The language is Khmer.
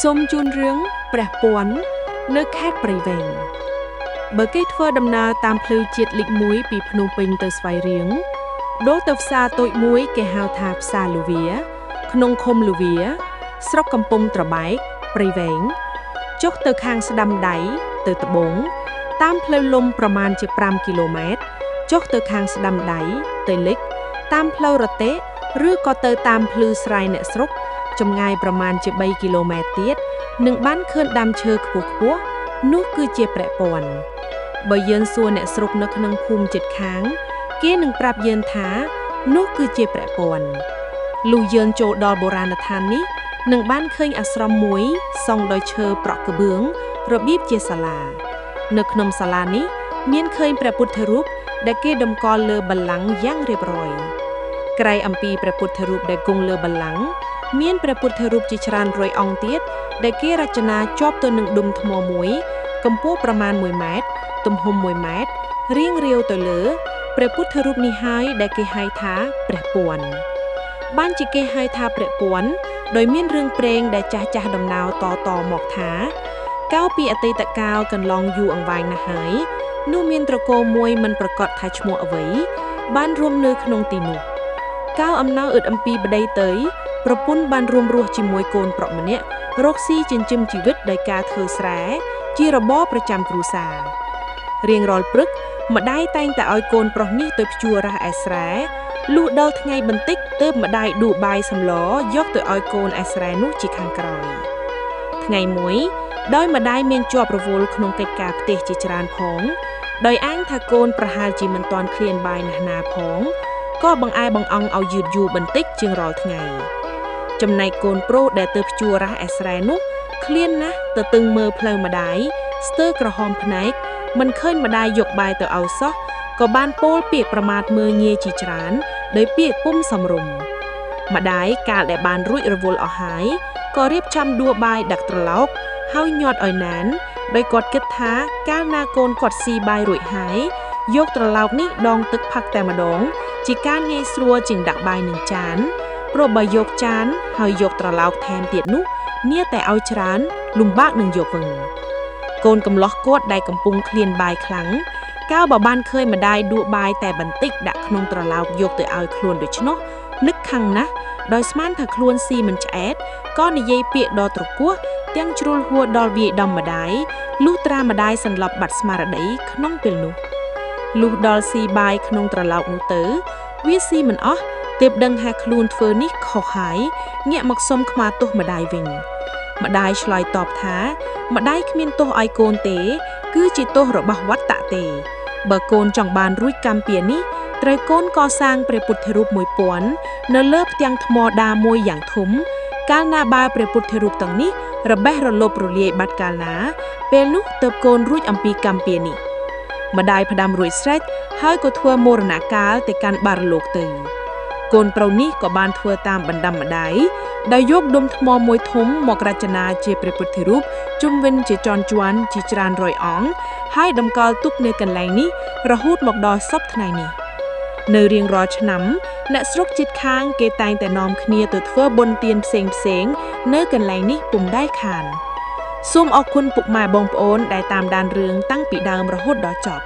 សូមជូនរឿងព្រះពាន់នៅខេត្តព្រៃវែងបើគេធ្វើដំណើរតាមផ្លូវជាតិលេខ1ពីភ្នំពេញទៅស្វាយរៀងដូរទៅផ្សារតូចមួយគេហៅថាផ្សារលូវាក្នុងឃុំលូវាស្រុកកំពង់ត្របែកព្រៃវែងចុះទៅខាងស្ដាំដៃទៅត្បូងតាមផ្លូវលំប្រមាណជា5គីឡូម៉ែត្រចុះទៅខាងស្ដាំដៃទៅលិចតាមផ្លូវរទេះឬក៏ទៅតាមភ្លឺស្រែអ្នកស្រុកចម្ងាយប្រមាណជា3គីឡូម៉ែត្រទៀតនឹងបានឃើញដើមឈើខ្ពស់ៗនោះគឺជាព្រះពាន់បើយើងសួរអ្នកស្រុកនៅក្នុងភូមិជិតខាងគេនឹងប្រាប់យើងថានោះគឺជាព្រះពាន់លុះយើងចូលដល់បុរាណដ្ឋាននេះនឹងបានឃើញអាស្រមមួយសង់ដោយឈើប្រក់ក្បឿងរបៀបជាសាលានៅក្នុងសាលានេះមានឃើញព្រះពុទ្ធរូបដែលគេតម្កល់លើបល្ល័ង្កយ៉ាងរៀបរយក្រៃអំពីព្រះពុទ្ធរូបដែលគង់លើបល្ល័ង្កមានព្រះពុទ្ធរូបជាច្រើនរយអង្គទៀតដែលគេរចនាជាប់ទៅនឹងដុំថ្មមួយកម្ពស់ប្រមាណ1ម៉ែត្រទំហំ1ម៉ែត្ររាងរាវទៅលើព្រះពុទ្ធរូបនេះហើយដែលគេហៅថាព្រះពាន់បានជាគេហៅថាព្រះពាន់ដោយមានរឿងព្រេងដែលចាស់ៗដំណើរតៗមកថាកាលពីអតីតកាលកន្លងយូរអង្វែងណាស់ហើយនោះមានត្រកូលមួយមិនប្រកាសថាឈ្មោះអ្វីបានរួមនៅក្នុងទីនោះកាលអំណោយអឹតអំពីប្តីទៅប្រពន្ធបានរួមរស់ជាមួយកូនប្រុសម្នាក់រកស៊ីចិញ្ចឹមជីវិតដោយការធ្វើស្រែជារបរប្រចាំគ្រួសាររៀងរាល់ព្រឹកម្ដាយតែងតែឲ្យកូនប្រុសនេះទៅភ្ជួររាស់ឯស្រែលុះដល់ថ្ងៃបន្តិចទើបម្ដាយដួបាយសម្លយកទៅឲ្យកូនឯស្រែនោះជាខាងក្រោយថ្ងៃមួយដោយម្ដាយមានជាប់រវល់ក្នុងកិច្ចការផ្ទះជាច្រើនផងដោយអាងថាកូនប្រហែលជាមិនទាន់ឃ្លានបាយណាស់ណាផងក៏បង្អែបង្អង់ឲ្យយឺតយូរបន្តិចជាងរាល់ថ្ងៃចំណែកកូនប្រុសដែលទៅភ្ជួររាស់ឯស្រែនោះឃ្លានណាស់ទៅទឹងមើលផ្លូវម្ដាយស្ទើរក្រហមភ្នែកមិនឃើញម្ដាយយកបាយទៅឲ្យសោះក៏បានពោលពាក្យប្រមាថមើលងាយជាច្រើនដោយពាក្យពុំសមរម្យម្ដាយកាលដែលបានរួចរវល់អស់ហើយក៏រៀបចំដួបាយដាក់ត្រឡោកហើយញាត់ឲ្យណានដោយគាត់គិតថាកាលណាកូនគាត់ស៊ីបាយរួចហើយយកត្រឡោកនេះដងទឹកផឹកតែម្ដងជាការងាយស្រួលជាងដាក់បាយនឹងចានព្រោះបើយកចានហើយយកត្រឡោកថែមទៀតនោះនាតែឲ្យច្រើនលំបាកនឹងយកវិញកូនកំលោះគាត់ដែលកំពុងឃ្លានបាយខ្លាំងកាលបើបានឃើញម្ដាយដួបាយតែបន្តិចដាក់ក្នុងត្រឡោកយកទៅឲ្យខ្លួនដូច្នោះនឹកខឹងណាស់ដោយស្មានថាខ្លួនស៊ីមិនឆ្អែតក៏និយាយពាក្យដ៏ត្រគោះទាំងជ្រុលហួរដល់វាយដំម្ដាយលុះត្រាម្ដាយសន្លប់បាត់ស្មារតីក្នុងពេលនោះលុះដល់ស៊ីបាយក្នុងត្រឡោកនោះទៅវាស៊ីមិនអស់ទើបដឹងថាខ្លួនធ្វើនេះខុសហើយងាកមកសុំខ្មាទោសម្ដាយវិញម្ដាយឆ្លើយតបថាម្ដាយគ្មានទោសឲ្យកូនទេគឺជាទោសរបស់វត្តៈទេបើកូនចង់បានរួចកម្មពៀនេះត្រូវកូនកសាងព្រះពុទ្ធរូប1000នៅលើផ្ទាំងថ្មដាមួយយ៉ាងធំកាលណាបើព្រះពុទ្ធរូបទាំងនេះរបេះរលប់រលាយបាត់កាលណាពេលនោះទើបកូនរួចអំពីកម្មពៀនេះម្ដាយផ្ដាំរួចស្រេចហើយក៏ធ្វើមរណកាលទៅកាន់បារលោកទៅកូនប្រុសនេះក៏បានធ្វើតាមបណ្ដាំម្ដាយដោយយកដុំថ្មមួយធំមករចនាជាព្រះពុទ្ធរូបជុំវិញជាជាន់ជាន់ជាច្រើនរយអង្គហើយតម្កល់ទុកនៅកន្លែងនេះរហូតមកដល់សព្វថ្ងៃនេះនៅរៀងរាល់ឆ្នាំអ្នកស្រុកជិតខាងគេតែងតែនាំគ្នាទៅធ្វើបុណ្យទានផ្សេងៗនៅកន្លែងនេះពុំដែលខានសូមអរគុណពុកម៉ែបងប្អូនដែលតាមដានរឿងតាំងពីដើមរហូតដល់ចប់